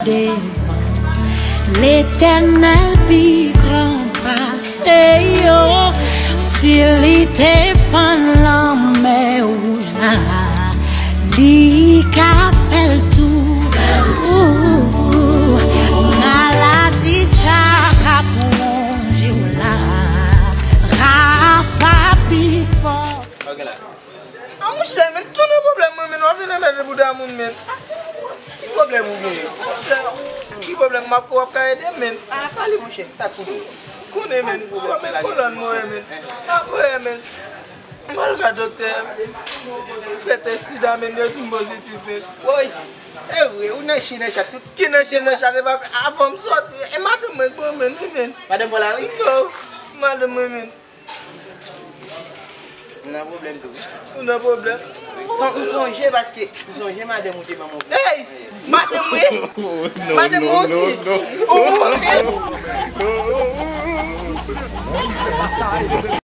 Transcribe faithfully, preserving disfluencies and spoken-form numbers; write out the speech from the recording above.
devan. Letènèl pi gran pase yo. Si li te fann lanmè wouj la, li ka fè l tou. Maladi sa k ap wonje w la, Rafa pi fò. A, monchè, men, tounen pwoblèm mwen, men, w ap vin anmède bouda moun, men. A, ki pwoblèm ou genyen? Monchè, ki pwoblèm? M ap, w ap ka ede m, men. A, pale, monchè, sa k pou nou? Konnen, men, kòm e kolòn mwen, men. A, vre, men. M al gade doktè, m fè tès sida, men, yo di m pozitif, men. Woy, e vre, ou nan chen nan chat tout. Ki nan chen nan chat, e pa, avan m sòti, e madanm mwen k ban mwen, wi, men. Madanm ou la, wi? Non, madanm mwen, men. M nan pwoblèm tou. Ou nan pwoblèm? Son, m sonje paske, m sonje madanm ou te ban mwen. Ey! Madanm mwen? Oh, non, madanm mwen, non, ou di? Non, non. Oh, ok.